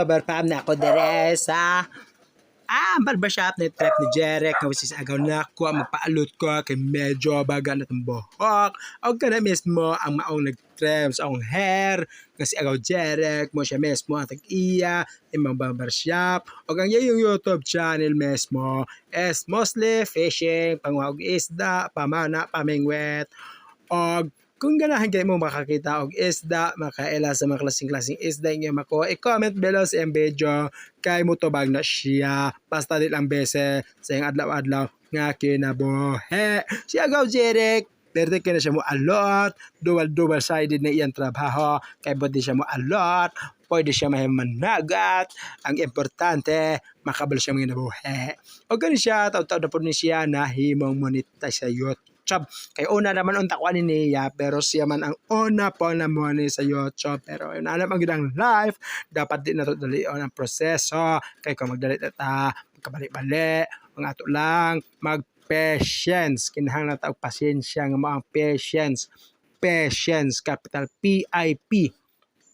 Super fam na ako dere sa barbershop ni trip ni Jeric nga which is agaw na ko magpaalot ko kay medyo baga na itong buhok o kana mismo ang maong nag-trim sa akong hair nga si Agaw Jeric mo siya mismo ang tag-iya imong barbershop o ang iyang YouTube channel mismo is mostly fishing, panguha og isda, pamana, pamingwit. Og kung ganahan kayo mo makakita og isda, makaila sa mga klaseng-klaseng isda inyo makuha, i-comment below sa iyang video kay mutubag na siya. Basta di lang bese sa iyang adlaw-adlaw nga kinabuhi. Si Agaw Jeric, pwede kaya na siya mo alot, dual-dual sided na iyang trabaho, kay pwede siya mo alot, pwede siya mahimanagat. Ang importante, makabalo siya mga nabuhi. O gani siya, taw-taw na po ni siya na himong monetize sa YouTube. Kay una naman unta ko ani niya, pero siya man ang una po na money sa YouTube. Pero yun, alam ang ginang life, dapat di na to dalion ang proseso. Kay kung magdali na ta, magkabali-bali, ang ato lang, mag patience. Kinahanglan ta og pasensya nga mao ang patience. Patience, capital PIP.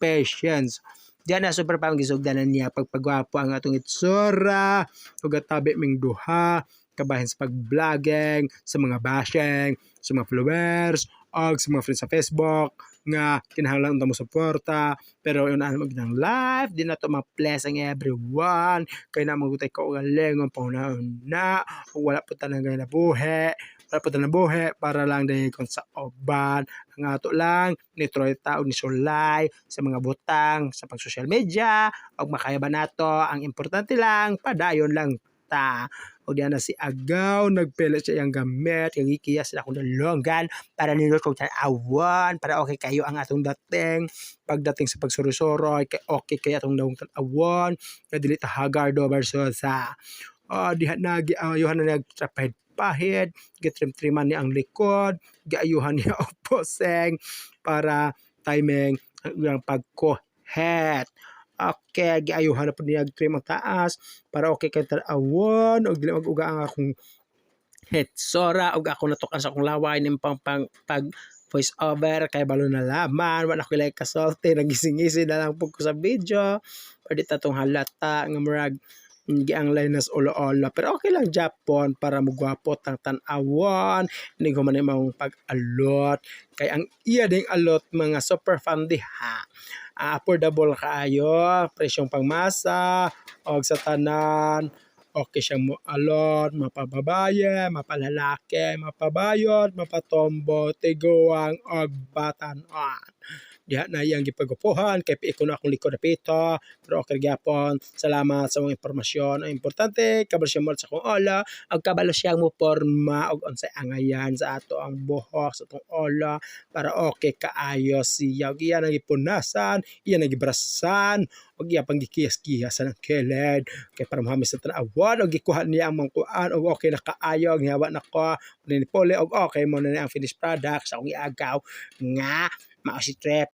Patience. Diyan na super pang gisugdanan niya pagpagwapo ang atong itsura ug tabi ming duha kabahin sa pag-vlogging, sa mga bashing, sa mga followers, og sa mga friends sa Facebook nga kinahanglan unta mo suporta. Pero yun ano ng life, di na to ma-bless ang everyone kay na magutay ko galingon pauna-una ug wala po tanang nabuhi, wala po tanang buhi para lang dahil kung sa uban. Ang ato lang ni Troy tao ni sulay sa mga butang sa pag social media og makaya ba nato. Ang importante lang, padayon lang ta. O diyan na si Agaw, nagpili siya iyang gamit, kay gikiya sila akong dalonggan para nindot kog tan-awon, para okay kayo ang atong dating. Pagdating sa pagsuroy-suroy, kay okay kay atong dawong tan-awon, nga dili ta hagardo versus sa. Oh, diha na giayuhan na nagtrapahid-pahid, gitrim-triman niya ang likod, giayuhan niya og poseng para timing ang iyang pagkuhet. Okay, giayuhan na po niya trim ang taas para okay kay tan-awon ug dili mag-uga ang akong hitsura ug ako natukan sa akong laway ning pang pang pag voice over kay balo na laman wala ko like kasulti, nagising-gising na lang po ko sa video. Pwede ta tong halata nga murag gianglay nas ulo-ulo, pero okay lang Japon para mugwapo tang tan-awon. Hindi ko man imong pag-alot kay ang iya ding alot mga super fan diha. Affordable kaayo presyong pangmasa og sa tanan okay siyang mo alot, mapababaye, mapalalaki, mapabayot, mapatombo, tiguang og batan-on. Diha na iyang gipagupuhan kay piiko na akong likod na pito, pero okay gyapon. Salamat sa mga impormasyon. Ang importante, kabalo siya mo sa akong olo, ug kabalo siya mo porma og unsay angayan sa ato ang buhok sa atong olo para okay kaayo siya. Ug iya nang gipunasan, iya nang gibrasan, ug iya pang gikiyas-kiyasan ang kilid kay para mohamis sa tan-awon. Ug gikuha niya ang mangkuan ug okay na kaayo. Gihawa na ko nipuli ug okay mo na ang finished product sa akong iagaw nga mao si Trip.